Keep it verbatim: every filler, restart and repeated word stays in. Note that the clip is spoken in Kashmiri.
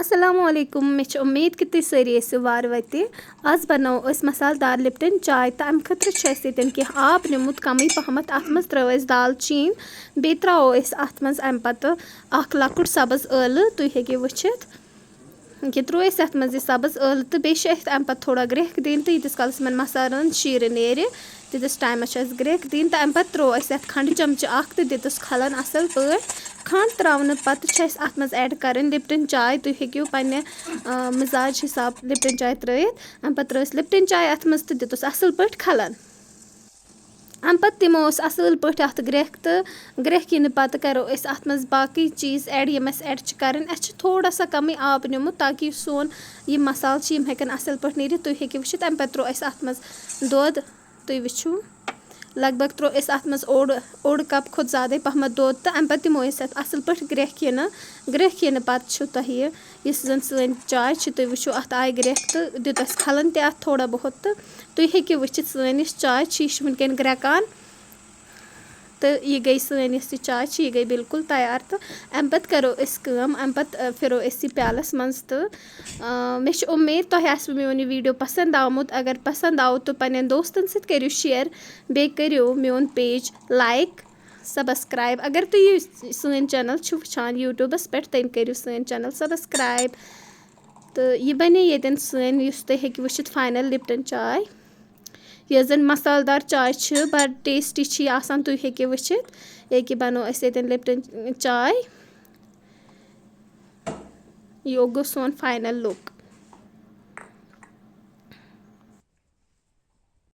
السلام علیکم، مےٚ چھِ اُمید کہِ تُہۍ سٲری ٲسِو وارٕ وَتہِ۔ آز بَناوو أسۍ مصالہٕ دار لِپٹَن چاے، تہٕ اَمہِ خٲطرٕ چھُ اَسہِ ییٚتٮ۪ن کینٛہہ آب نیوٗمُت کَمٕے پَہمَتھ۔ اَتھ منٛز ترٲو اَسہِ دالچیٖن، بیٚیہِ ترٛاوو أسۍ اَتھ منٛز اَمہِ پَتہٕ اَکھ لۄکُٹ سَبٕز ٲلہٕ، تُہۍ ہیٚکِو وٕچھِتھ۔ یہِ ترٛوو اَسہِ اَتھ منٛز یہِ سَبٕز ٲلہٕ، تہٕ بیٚیہِ چھِ اَسہِ اَمہِ پَتہٕ تھوڑا گرٛٮ۪کھ دِنۍ، تہٕ ییٖتِس کالَس یِمَن مصالَن شیٖرٕ نیرِ، تیٖتِس ٹایمَس چھِ اَسہِ گرٛٮ۪کھ دِنۍ۔ تہٕ اَمہِ پَتہٕ ترٛوو اَسہِ اَتھ کھَنٛڈٕ چَمچہٕ اَکھ تہٕ دِتُس کھَلَن اَصٕل پٲٹھۍ۔ کھَنٛڈ ترٛاونہٕ پَتہٕ چھِ اَسہِ اَتھ منٛز ایڈ کَرٕنۍ لِپٹَن چاے۔ تُہۍ ہیٚکِو پنٛنہِ، آ، مِزاج حِساب لِپٹَن چاے ترٛٲیِتھ۔ اَمہِ پَتہٕ ترٛٲو اَسہِ لِپٹَن چاے اَتھ منٛز تہٕ دِتُس اَصٕل پٲٹھۍ کھَلَن۔ اَمہِ پَتہٕ دِمو أسۍ اَصٕل پٲٹھۍ اَتھ گرٛٮ۪کھ، تہٕ گرٛٮ۪کھ یِنہٕ پَتہٕ کَرو أسۍ اَتھ منٛز باقٕے چیٖز ایڈ، یِم اَسہِ ایڈ چھِ کَرٕنۍ۔ اَسہِ چھِ تھوڑا سا کَمٕے آب نیوٗمُت، تاکہِ یُس سون یہِ مصالہٕ چھِ، یِم ہٮ۪کَن اَصٕل پٲٹھۍ نیٖرِتھ۔ تُہۍ ہیٚکِو وٕچھِتھ، اَمہِ پَتہٕ ترٛوو اَسہِ اَتھ منٛز دۄد۔ تُہۍ وٕچھِو، لگ بگ ترٛوو اَسہِ اَتھ منٛز اوٚڑ، اوٚڑ کَپ کھۄتہٕ زیادَے پَہمَتھ دۄد، تہٕ اَمہِ پَتہٕ دِمو أسۍ اَتھ اَصٕل پٲٹھۍ گرٛٮ۪کھ یِنہٕ۔ گرٛٮ۪کھ یِنہٕ پَتہٕ چھُ تۄہہِ یہِ، یُس زَن سٲنۍ چاے چھِ، تُہۍ وٕچھِو، اَتھ آیہِ گرٛٮ۪کھ تہٕ دیُت اَسہِ کھَلَن تہِ اَتھ تھوڑا بہت۔ تہٕ تُہۍ ہیٚکِو وٕچھِتھ، سٲنۍ یُس چاے چھِ، یہِ چھِ وٕنکٮ۪ن گرٛٮ۪کان۔ تہٕ یہِ گٔے سٲنۍ یۄس یہِ چاے چھِ، یہِ گٔے بالکل تیار۔ تہٕ اَمہِ پَتہٕ کَرو أسۍ کٲم، اَمہِ پَتہٕ، آ، پھِرو أسۍ یہِ پیالَس منٛز۔ تہٕ، آ، مےٚ چھِ اُمید، تۄہہِ آسِوٕ میون یہِ ویٖڈیو پَسنٛد آمُت۔ اگر پَسنٛد آو، تہٕ پنٛنٮ۪ن دوستَن سۭتۍ کٔرِو شِیَر، بیٚیہِ کٔرِو میون پیج لایِک، سَبَسکرٛایِب۔ اگر تُہۍ یہِ سٲنۍ چَنَل چھِو وٕچھان YouTubeَس پٮ۪ٹھ، تیٚلہِ کٔرِو سٲنۍ چَنَل سَبَسکرٛایِب۔ تہٕ یہِ بَنے ییٚتٮ۪ن سٲنۍ، یُس تُہۍ ہیٚکِو وٕچھِتھ، فاینَل لِپٹَن چاے، یۄس زَن مصالہٕ دار چاے چھِ، بَڑٕ ٹیسٹی چھِ یہِ آسان، تُہۍ ہیٚکِو وٕچھِتھ۔ ییٚکیٛاہ بَنو اَسہِ ییٚتٮ۪ن لِپٹَن چاے۔ یہِ گوٚو سون فاینَل لُک۔